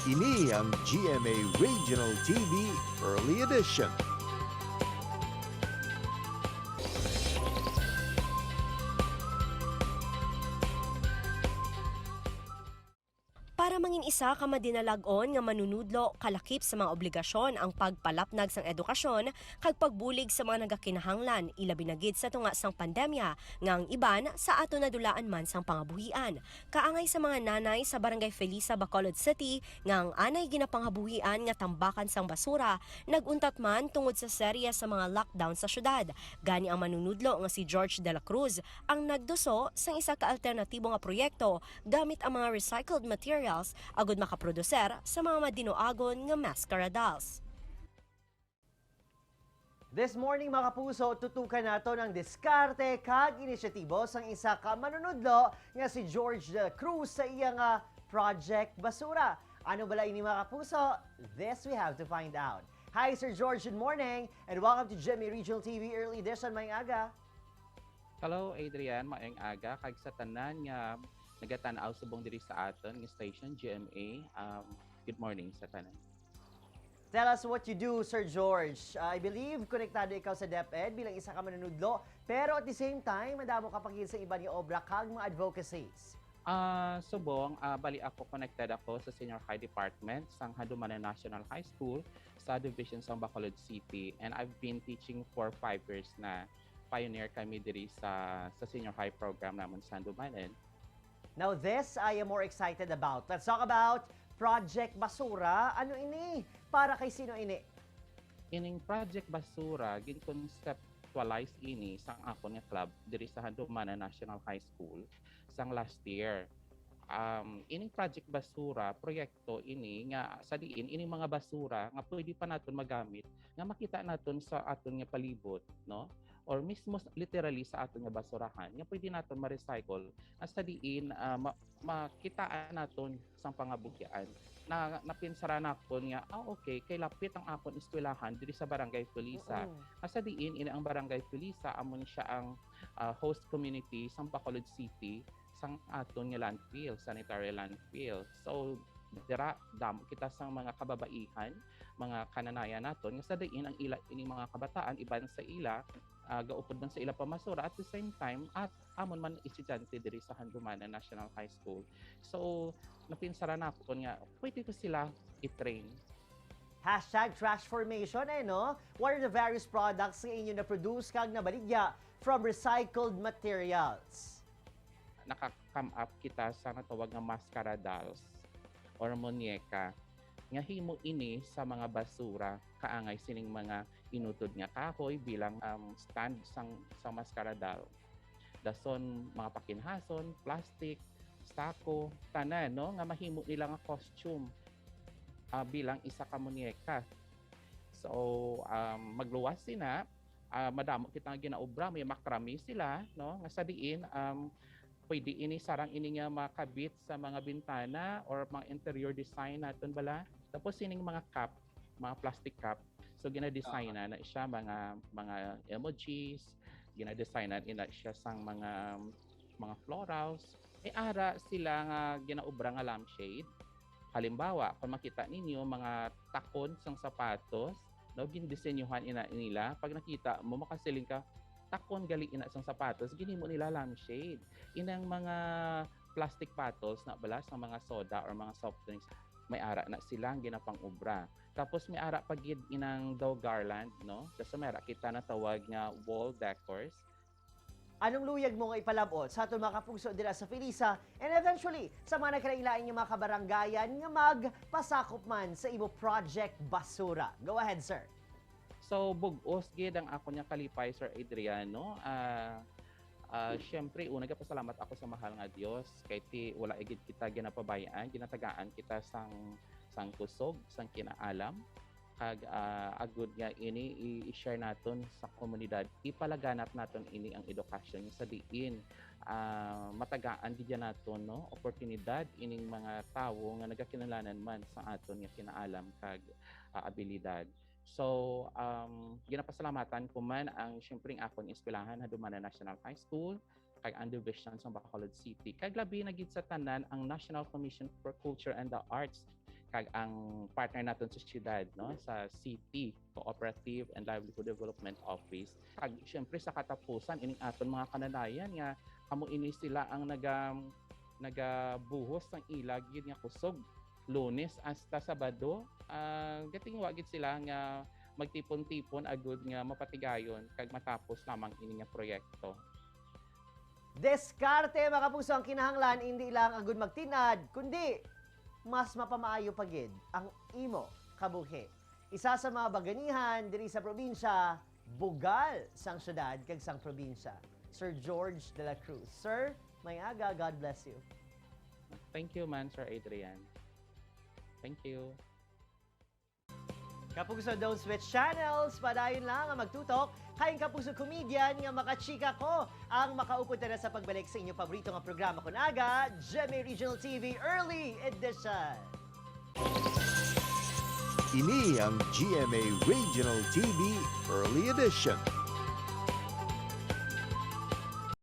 Ini ang GMA Regional TV Early Edition. Para mangin isa ka madinalag-on nga manunudlo, kalakip sa mga obligasyon ang pagpalapnag sang edukasyon kag pagbulig sa mga nagakinahanglan, ilabi na gid sa tunga sang pandemya nga ang iban sa ato nadulaan man sang pangabuhian. Kaangay sa mga nanay sa Barangay Felisa, Bacolod City nga ang anay ginapangabuhian nga tambakan sang basura naguntat man tungod sa serye sa mga lockdown sa syudad. Gani ang manunudlo nga si George de la Cruz ang nagduso sang isa ka alternatibo nga proyekto gamit ang mga recycled materials agud makaproduser sa mga madinuagon nga mascara dolls. This morning, mga kapuso, tutukan nato ng diskarte kag inisyatibo sang isa ka manunudlo nga si George de la Cruz sa iya nga Project Basura. Ano bala ini, mga kapuso? This we have to find out. Hi, Sir George, good morning and welcome to GMA Regional TV Early Edition. Maayong aga. Hello, Adrian, maayong aga kag sa tanan nga nagatan-aw subong diri sa aton nga station GMA. Good morning sa tanan. Tell us what you do, Sir George. I believe konektado ikaw sa DepEd bilang isa ka manunudlo, pero at the same time, madamo ka pagin sa iba ni obra kag mga advocacies. Subong, bali ako, connected ako sa Senior High Department sang Handumanan National High School sa Division sang Bacolod City, and I've been teaching for 5 years na. Pioneer kami diri sa senior high program namon sa Handumanan. Now this I am more excited about. Let's talk about Project Basura. Ano ini? Para kay sino ini? Ining Project Basura, gin-conceptualize ini sang akon nga club diri sa Handumanan National High School sang last year. Ining Project Basura, proyekto ini nga sa diin ining mga basura nga pwede pa naton magamit nga makita naton sa aton nga palibot, no? Or mismo literally sa aton nga basurahan nga pwede naton ma-recycle nga sa diin makitaan naton sang pangabuhian. Na napinsara nakon nga okay, kay lapit ang akon eskwelahan diri sa Barangay Felisa. Asa diin ina ang Barangay Felisa, amo ni siya ang host community sang Bacolod City sang aton nga landfill, sanitary landfill. So dira damo kita sang mga kababaihan, mga kananayan naton nga sa diin ang ila ining mga kabataan, iban sa ila gaupod man sa ila pamasura, at the same time at amon man estudyante diri sa Handumanan National High School. So napinsara nakon nga pwede ko sila i-train. #Trashformation eh, no? What are the various products nga inyo na-produce kag nabaligya from recycled materials? Naka-come up kita sa natawag nga mascara dolls or munyeka nga himo ini sa mga basura, kaangay sining mga inutod nga kahoy bilang stand sang mascara doll, dason mga pakinhason, plastic, sako, tanan, no, nga mahimo nila nga costume bilang isa ka munyeka. So magluwas sina, madamo kita nga ginaobra, may macrame sila, no, nga sa diin pwede ini sarang ini nga makabit sa mga bintana or mga interior design naton bala. Tapos sining mga cup, mga plastic cup, so gina-design na na siya mga emojis, gina-design na ina siya sang mga florals. May ara sila nga ginaobra nga lampshade. Halimbawa, kung makita ninyo mga takon sang sapatos, no, gindisenyuhan ina nila. Pag nakita mo, makasiling ka, takon gali ina sang sapatos, ginhimo nila lampshade. Inang mga plastic bottles na bala sa mga soda or mga soft drinks, may ara na silang ginapang-ubra. Tapos may ara pa gid inang daw garland, no? Kasi may ara kita na tawag nga wall decors. Anong luyag mo nga ipalabot sa aton mga kapuso dira sa Felisa and eventually sa mga nagkalain nga mga kabaranggayan nga magpasakop man sa imo Project Basura? Go ahead, sir. So bug-os gid ang ako niya kalipay, Sir Adriano. Syempre, una, pasalamat ako sa mahal nga Dios kay ti wala igid kita ginapabayaan, ginatagaan kita sang kusog, sang kinaalam kag agud nga ini i-share naton sa komunidad. Ipalaganap naton ini ang edukasyon sa diin matagaan gid naton, no, oportunidad ining mga tawo nga nagakinalanan man sa aton nga kinaalam kag abilidad. So, ginapasalamatan ko man ang syempre ang akong eskwelahan, Handumanan National High School, kag ang division sa Bacolod City. Kag labi na gid sa tanan ang National Commission for Culture and the Arts. Kag ang partner naton sa syudad, no, sa City Cooperative and Livelihood Development Office. Kag syempre sa katapusan, ining aton mga kananayan nga amo ini sila ang nagabuhos ng ila gid nga kusog Lunes hasta Sabado. Gatingwa gid sila nga magtipon-tipon agud nga mapatigayon kag matapos lamang ini nga proyekto. Diskarte, mga kapuso, ang kinahanglan hindi lang agud magtinad, kundi mas mapamaayo pa gid ang imo kabuhi. Isa sa mga baganihan diri sa probinsya, bugal sang syudad kag sang probinsya. Sir George de la Cruz. Sir, may aga, God bless you. Thank you man, Sir Adrian. Thank you. Kapuso, don't switch channels. Padayon lang ang magtutok. Kayong Kapuso comedian nga makachika ko ang makaupod na sa pagbalik sa inyong paborito nga programa kun aga, GMA Regional TV Early Edition. Ini ang GMA Regional TV Early Edition.